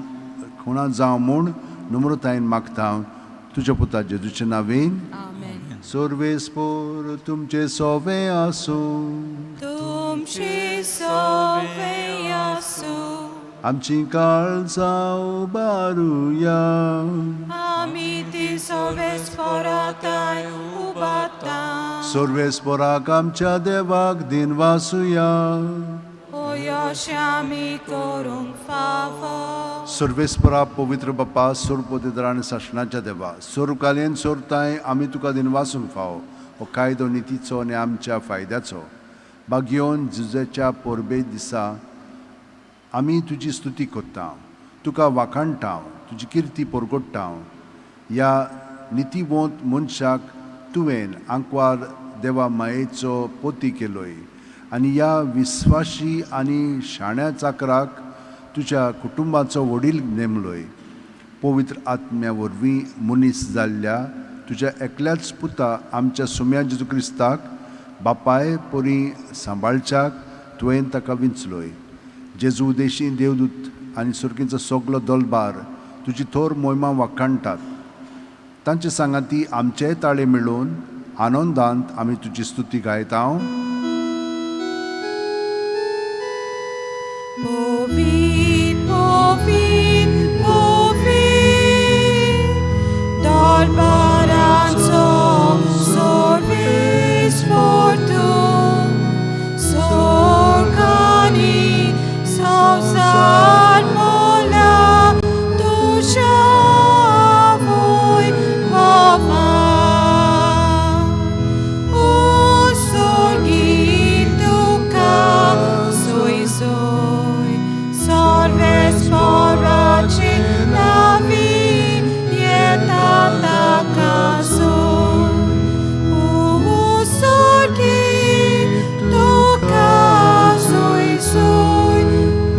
खुणा जावं म्हूण नम्रतायेन मागता तुज्या पुता जेजूचे नांवेन. आमेन. सर्वेस्पोर तुमचे सोवे आसूं. तुमची सोवे आसूं. आमची काळजां उबारुया. आमी ती सर्वेस्पोराताय उबाता. सर्वेस्पोराक आमच्या देवाक दिनवासुया. अशें आमी करूंक फावो. सर्वेस्परा पवित्र बापा, सोरपोतेदरा आनी सासणाच्या देवा, सोरकालेन सोरताय आमी तुका दिनवासूंक फावो. हो कायदो नितीचो आनी आमच्या फायद्याचो. बागयोन जुजेच्या परबे दिसा आमी तुजी स्तुती करता, तुका वाखाणटा, तुजी किर्ती परगट्टा. ह्या नितीवंत मनशाक तुवें आंकवार देवा मायेचो पोती केलोय आनी ह्या विस्वाशी आनी शाण्या चाकराक तुज्या कुटुंबाचो वडील नेमलोय. पवित्र आत्म्या वरवीं मनीस जाल्ल्या तुज्या एकल्याच पुता आमच्या सुम्या जेजू क्रिस्ताक बापाय परी सांबाळच्याक तुवें ताका विंचलोय. जेजू उदेशी देवदूत आनी सुर्कींचो सगलो दलबार तुजी थोर मोहिमा वाखाणटात. तांचे सांगाती आमचेय ताळे मेळून आनंदांत आमी तुजी स्तुती गायता. Povit, povit, povit, dal baranzo solvis portum, sorcani sausal mola tușa voi papa. Usurgituca sui sui, solves poraci la vietata casui. Usurgituca sui sui,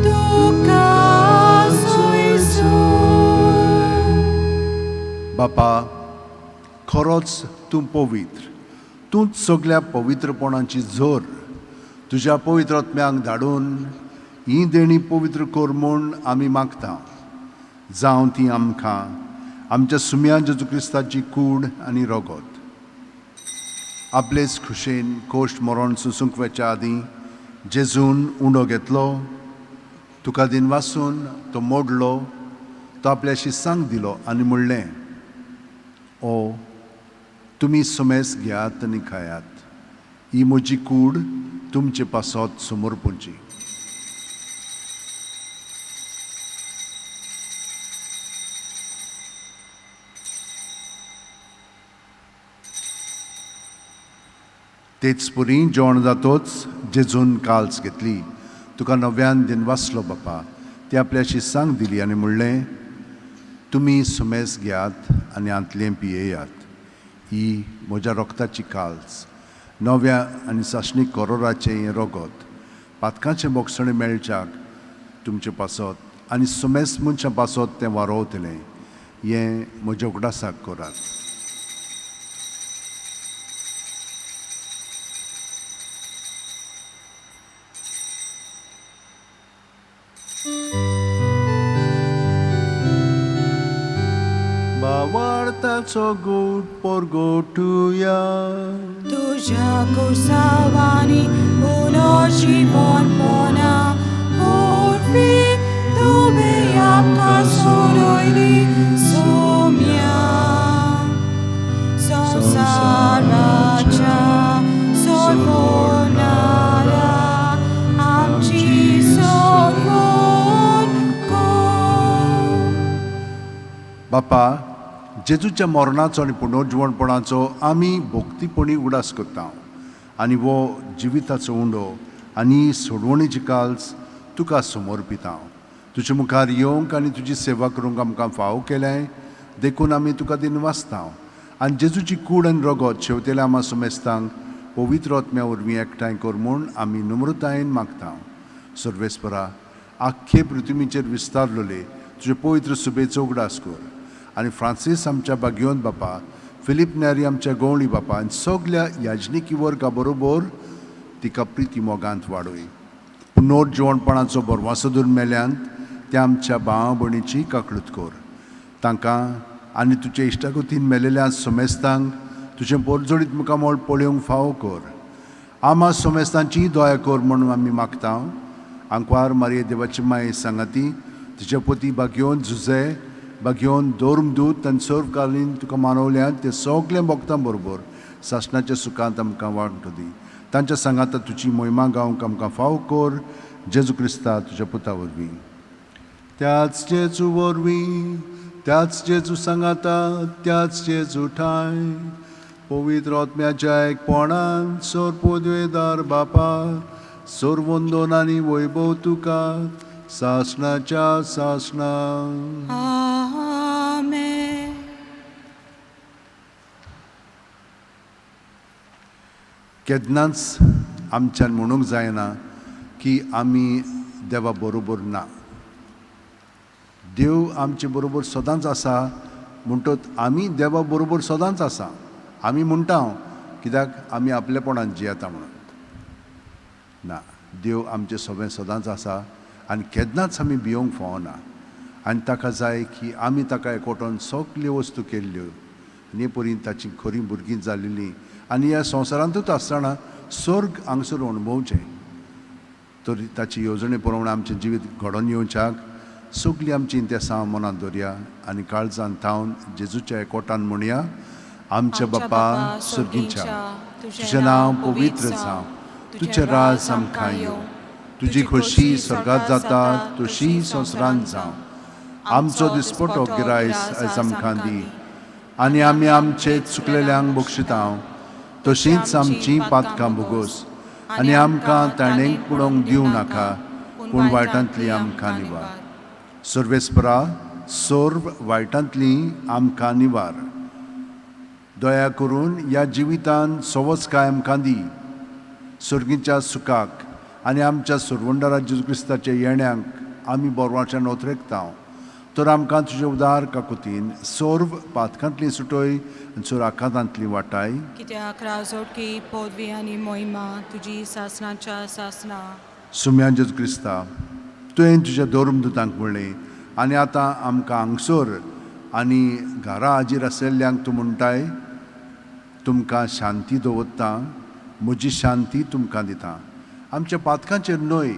tuca sui sui. बापा, खरोच तूं पवित्र, तूंच सगल्या पवित्रपणाची झर. तुज्या पवित्र आत्म्यांक धाडून ही देणी पवित्र कर म्हूण आमी मागता. जावं ती आमकां आमच्या सुम्या जेजू क्रिस्ताची कूड आनी रगत. आपलेच खुशेन कोश्ट मरण सुसूंक वचच्या आदीं जेजून उंडो घेतलो, तुका दिनवासून तो मोडलो, तो आपल्या शिसांक दिलो आनी म्हणलें, ओ तुमी सुमेस घेयात आनी खायात, ही म्हजी कूड तुमचे पासत समर्पूंची. तेच पुरी जेवण जातोच जेजून काल्स घेतली, तुका नव्यान दिनवासलो बापा, ती आपल्या शिसांक दिली आनी म्हणलें, तुमी सुमेस घेयात आनी हांतलें पियेयात, ही म्हज्या रक्ताची काल्स, नव्या आनी सासणीक करोराचें हें रगत, पातकाचें बोगसणें मेळच्याक तुमचे पासत आनी सुमेस मनशां पासत तें वारोवतलें. हें म्हज्या उगडासाक करात. बावार्थाचो गोट परगोटुया. तुझ्या कुसावानी पुनर्जीवनपणा वरवीं तुवें आमकां सोडयली सोम्या. संवसाराच्या सोडवणाऱ्या आमची सोडवण कर. बापा, जेजूच्या मरणाचो आनी पुनर्जिवणपणाचो आमी भक्तीपणी उगडास करता आनी हो जिविताचो उंडो आनी सोडवणीची काल्स तुका समर्पिता. तुजे मुखार येवंक आनी तुजी सेवा करूंक आमकां फावो केलें देखून आमी तुका दिनवासता आनी जेजूची कूड आनी रगत शेवतेल्या आमा समेस्तांक पवित्र आत्म्या वरवीं एकठांय कर म्हूण आमी नम्रतायेन मागता. सर्वेस्परा, आख्खे पृथ्वीचेर विस्तारलेले तुजे पवित्र सुबेचो उगडास कर आनी फ्रांसीस आमच्या बागियोन बापा, फिलीप न्यारी आमच्या गवळी बापा आनी सगल्या याजनिकी वर्गा बरोबर तिका प्रिती मोगांत वाडय. पुनर्जिवणपणाचो बरवासो धरून मेल्यांत त्या आमच्या भावा भयणीची काकळूत कर. तांकां आनी तुजे इश्टागतीन मेलेल्या समेस्तांक तुजें पोरजोडीत मुखामळ पळोवंक फावो कर. आमा समेस्तांची दया कर म्हणून आमी मागता. आंकवार मारये देवाची माये सांगाती तुज्या पती बागयोन झुजे बागयोन धर्मदूत आनी सर्वकालीन तुका मानवल्यात ते सगळे भक्तां बरोबर सासणाच्या सुखांत आमकां वांटो दी. तांच्या सांगाता तुजी मोहिमा गावंक आमकां फावो कर जेजू क्रिस्ता तुज्या पुता वरवीं. त्याच जेजू वरवीं, त्याच जेजू सांगाता, त्याच जेजू ठांय पवित्र आत्म्याच्या एकपणान सोर पदवेदार बापा, सोरवंदन आनी वैभव तुका सासणाच्या सासणा. आमेन. केन्नाच आमच्यान म्हणूंक जायना की आमी देवा बरोबर ना. देव आमचे बरोबर सदांच आसा म्हणटत आमी देवा बरोबर सदांच आसा आमी म्हणटा कित्याक आमी आपलेपणान जियेता म्हणून ना. देव आमचे सगळें सदांच आसा आनी केन्नाच आमी भियोंक फावना आनी ताका जाय की आमी ताका एकवटोन सगल्यो वस्तू केल्ल्यो आनी हे परीन ताची खरीं भुरगीं जालेलीं आनी ह्या संवसारांतूच आसतना स्वर्ग हांगसर अणभवचें. तर ताची येवजणे प्रमाणे आमचें जिवीत घडोवन येवच्याक सगळीं आमची इंतेसांव मनांत दवरया आनी काळजान थावन जेजूच्या एकवटान म्हणया. आमच्या बापा सर्गीच्या, तुजें नांव पवित्र जावं, तुजें राज आमकां येवं, तुजी खोशी स्वर्गात जाता तशी संवसारांत जावं. आमचो दिसपटो गिरायस आयज आमकां दी आनी आमी आमचे चुकलेल्यांक बक्षिता तशींच आमचीं पातकां भोगोस आनी आमकां ताणेंक पुडोवंक दिवं नाका पूण वायटांतली आमकां निवार. सर्वेस्परा, सर्व वायटांतली आमकां निवार. दया करून ह्या जिवितान सवसकाय आमकां दी. सर्गीच्या सुखाक आनी आमच्या सुरवंडारा जेजू क्रिस्ताच्या येण्याक आमी बोरवाच्या नोतरेकता. तर आमकां तुजे उदार काकुतीन सर्व पातकांतली सुटय आनी सर्व आकांतांतली वाटाय. कित्याक राजोटकी पदवी आनी मोहिमा तुजी सासणाच्या सासणा. सुम्या जेजू क्रिस्ता, तुवें तुज्या धर्मदुतांक म्हणलें आनी आतां आमकां हांगसर आनी घरा हाजीर आशिल्ल्यांक तूं म्हणटाय, तुमकां शांती दवरता, म्हजी शांती तुमकां दिता. आमच्या पातकांचेर न्हय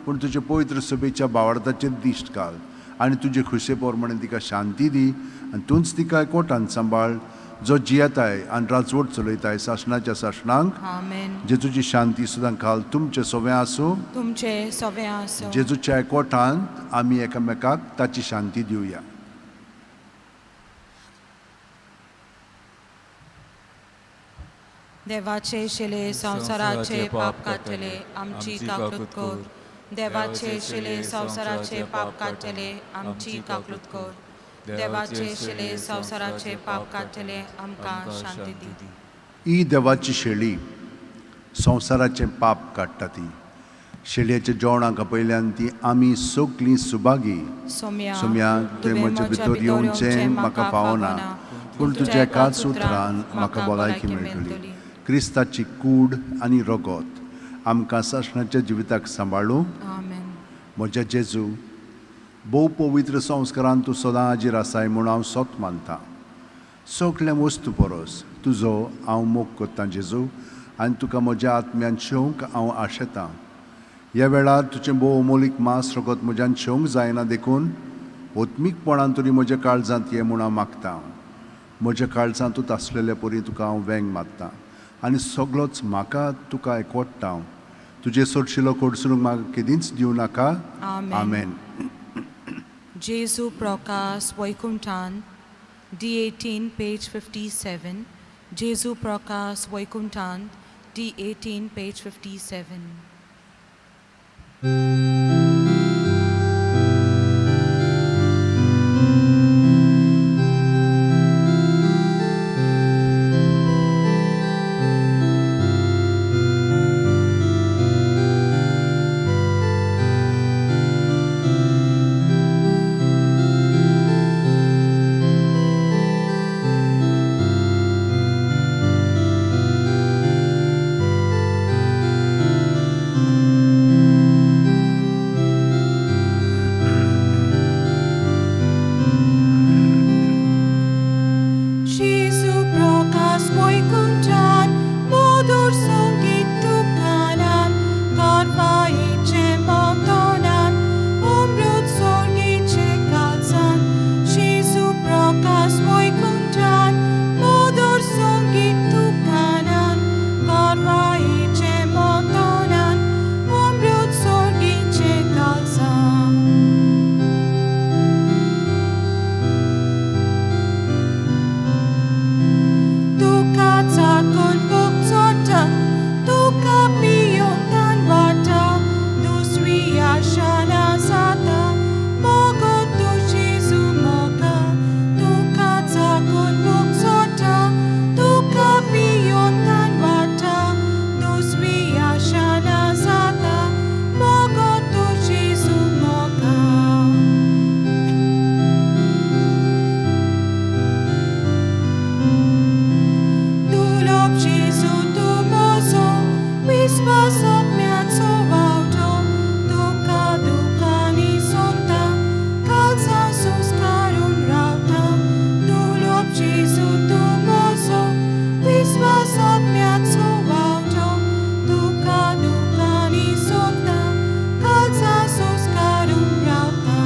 पूण तुजे पवित्र सभेच्या बावडताचेर दिश्ट घाल आनी तुजे खुशे प्रमाणे तिका शांती दी आनी तूंच तिका कोटान सांबाळ जो जियेताय आनी राजवट चलयताय सासणाच्या सासणांक. आमेन. जेजूची शांती सुद्दां घाल तुमचें सगळें आसूं. तुमचे सगळें आसूं. जेजूच्या एकवटांत आमी एकामेकाक ताची शांती दिवया. देवाचे शिले संवसाराचे पाप काडटले आमची काकूत कर. देवाचे शिले संवसाराचे पाप काडटले आमची काकूत कर. देवाचे शिले संवसाराचे पाप काडटले आमकां शांती दी. ही देवाची शेळी संवसाराचें पाप काडटा. ती शेळयेच्या जेवणाक आपयल्यान ती आमी सगलीं सुभागी. सोम्या, सोम्या, तुवें म्हजे भितर येवचें म्हाका फावना, पूण तुज्या एकाच उतरान म्हाका भलायकी मेळटली. क्रिस्ताची कूड आनी रगत आमकां सासणाच्या जिविताक सांबाळूं. आमेन. म्हज्या जेजू, भोव पवित्र संस्कारान तूं सदां हाजीर आसाय म्हूण हांव सत मानतां. सगळ्या वस्तू परस तुजो हांव मोग करतां जेजू, आनी तुका म्हज्या आत्म्यान शेवंक हांव आशेतां. ह्या वेळार तुजें भोव अमोलीक मांस रगत म्हज्यान शेवंक जायना देखून ओत्मीकपणान तरी म्हज्या काळजांत ये म्हूण हांव मागतां. म्हज्या काळजांतूच आसलेले परी तुका हांव वेंग मारतां आनी सगळोच म्हाका तुका एकवटता. तुजे सोडशिलो कोडसरूंक म्हाका केदींच दिवं नाका. आमेन. आमेन. जेजू Prakash वैकुंठान D18, page 57. Jesu Prakas Vaikunthant, D18, page 57. Jesu Prakas Vaikunthant, Modur Sangit Tukanan, Karvaiche Motonan, Amrut Sorgiche Kalsan. Jesu Prakas Vaikunthant, Modur Sangit Tukanan, Karvaiche Motonan, Amrut Sorgiche Kalsan. Tuka चाकून भूक चोरता, तुका पियोन तान वाटा, दुसरी आशा ना जाता, मोगो तूं जेजू मोगा. तुका चाकून भूक चोरता, तुका पियोन तान वाटा, दुसरी आशा ना जाता, मोगो तूं जेजू मोगा. Dulob Jesu tu mozo, विश्वास आत्म्याचो वावटो, तुका दुकानी सोदता, काळजा सुस्कारून रावता. दुलोब जेजू तूं मोजो, विश्वास आत्म्याचो वावटो, तुका दुकानी सोदता, काळजा सुस्कारून रावता.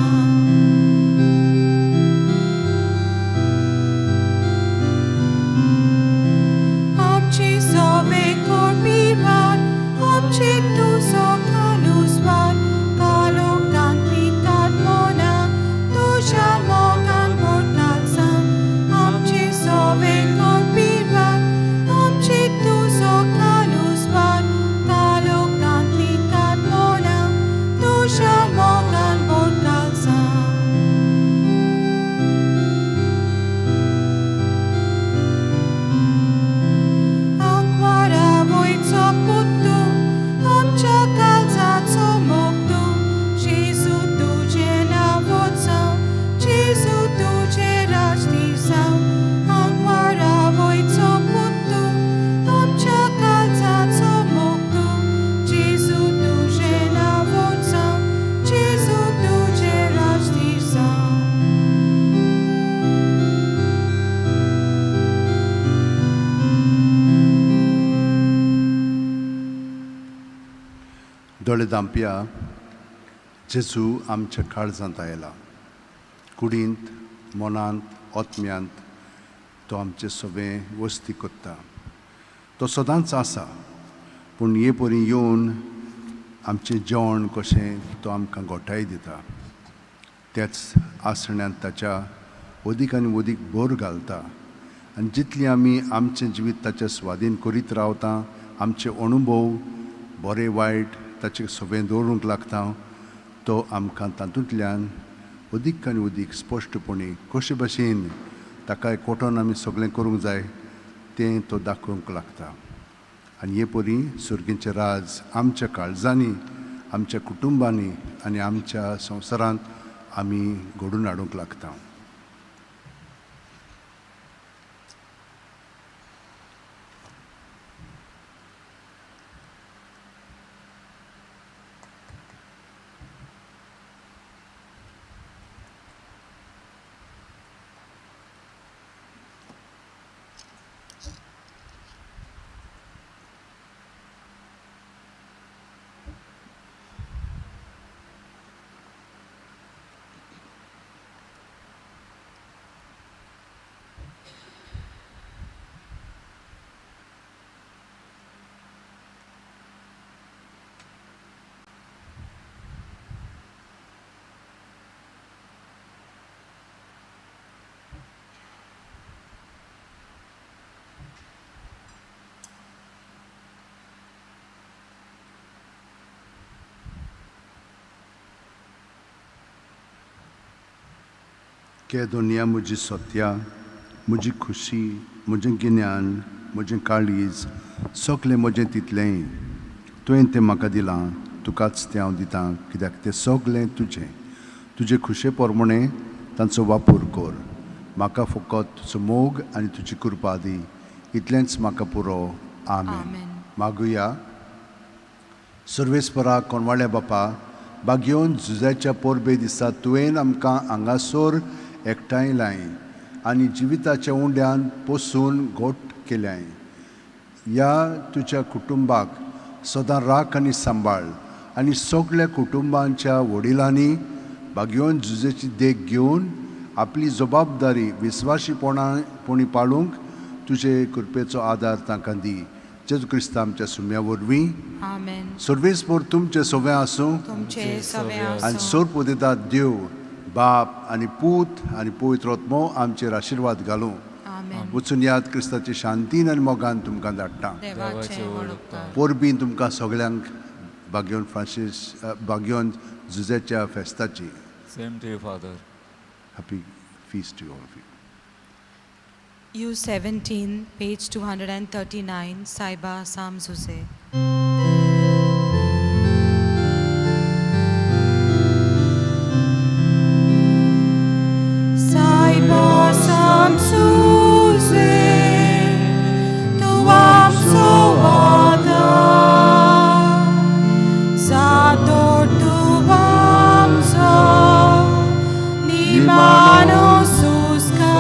आमची सोवे कोरपिवार, आमची तुजो कालुस्वार, कालोकांतली काटमोना, तुज्या मोगान बोटालसान. आमची सोवे कोरपिवार, आमची तुजो कालुस्वार, कालोकांतली काटमोना, तुज्या मोगान बोटालसान. आंकवारा वयचो पुत्तू, आमच्या काळजाचो मोग तूं, जेजू तुजें नांव जावं, जेजू तुजें राज जावं. आंकवारा वयचो पुत्तू, आमच्या काळजाचो मोग तूं, जेजू तुजें नांव जावं, जेजू तुजें राज जावं. दोळे धांपया. जेजू आमच्या काळजांत आयला, कुडींत, मनांत, आत्म्यांत तो आमचे सगळें वस्ती करता. तो सदांच आसा, पूण हे परी येवन आमचें जेवण कशें तो आमकां गोठाय दिता. त्याच आसण्यांत ताच्या अदीक आनी अदीक भर घालता आनी जितली आमी आमचें जिवीत ताच्या स्वाधीन करीत रावता, आमचे अणुभव बरे वायट ताचे सगळें दवरूंक लागता, तो आमकां तातूंतल्यान अदीक आनी अदीक स्पश्टपणी कशे भशेन ताका कोटोन आमी सगळें करूंक जाय तें तो दाखोवंक लागता. आनी हे परी सर्गीचें राज आमच्या काळजांनी, आमच्या कुटुंबांनी आनी आमच्या संवसारांत आमी घडून हाडूंक लागता. के दुनिया म्हजी सत्या, म्हजी खुशी, म्हजें गिन्यान, म्हजें काळीज, सगलें म्हजें तितलेंय तुवें तें म्हाका दिलां, तुकाच तें हांव दितां, कित्याक तें सगलें तुजें. तुजे खुशे प्रमाणें तांचो वापर कर. म्हाका फकत तुजो मोग आनी तुजी कृपा दी, इतलेंच म्हाका पुरो. आमेन. आमेन. मागुया. सर्वेस्परा कोणवाळ्या बापा, बागयोन झुजाच्या परबे दिसा तुवें आमकां हांगासर एकठांय लाय आनी जिविताच्या उंड्यान पोसून घट केल्याय. ह्या तुज्या कुटुंबाक सदां राख आनी सांबाळ आनी सगळ्या कुटुंबांच्या वडिलांनी बागयोन झुजेची देख घेवन आपली जबाबदारी विस्वाशीपणा पणी पाळूंक तुजे कृपेचो आदार तांकां दी. जेजू क्रिस्ता आमच्या सुम्या वरवीं. आमेन. सर्वेस्पर तुमचें सगळें आसूं. तुमचे सवे आनी आसूं. सोरपुदेतात देव बाप आनी पूत आनी पवित्र आत्मो आमचेर आशिर्वाद घालूं. आमेन. वचून याद, क्रिस्ताची शांतीन आनी मोगान तुमकां धाडटा. देवाचे व्हड उपकार. परबीं तुमकां सगळ्यांक बागयोन Francis बागयोन जुजेच्या फेस्ताची. Same to you, Father. Happy feast to all of you. U 17, page 239, Saiba Sam Jose. Saiba Sam Jose, tu am sovada, Sator tu am so, ni mano suska.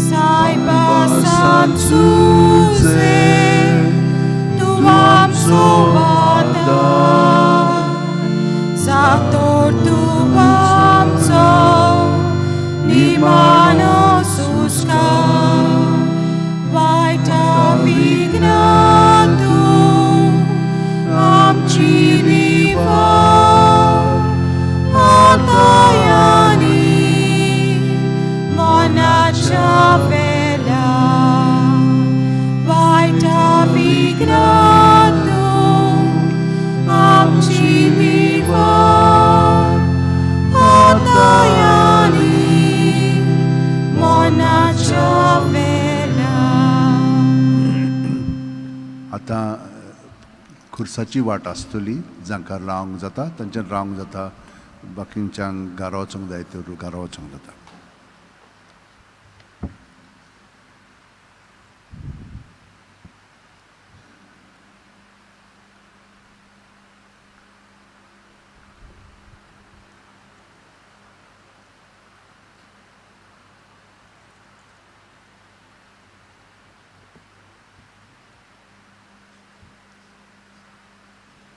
Saiba Sam Jose, tu am sovada, Sator tu am so, ni mano suska. Vaita vignatu, amci viva, atayani, monacha vela. Vaita vignatu, amci viva, atayani, monacha vela. आतां खुर्साची वाट आसतली. जांकां रावंक जाता तांच्यान रावंक जाता, बाकींच्यांक घरा वचूंक जाय तर घरा वचूंक जाता.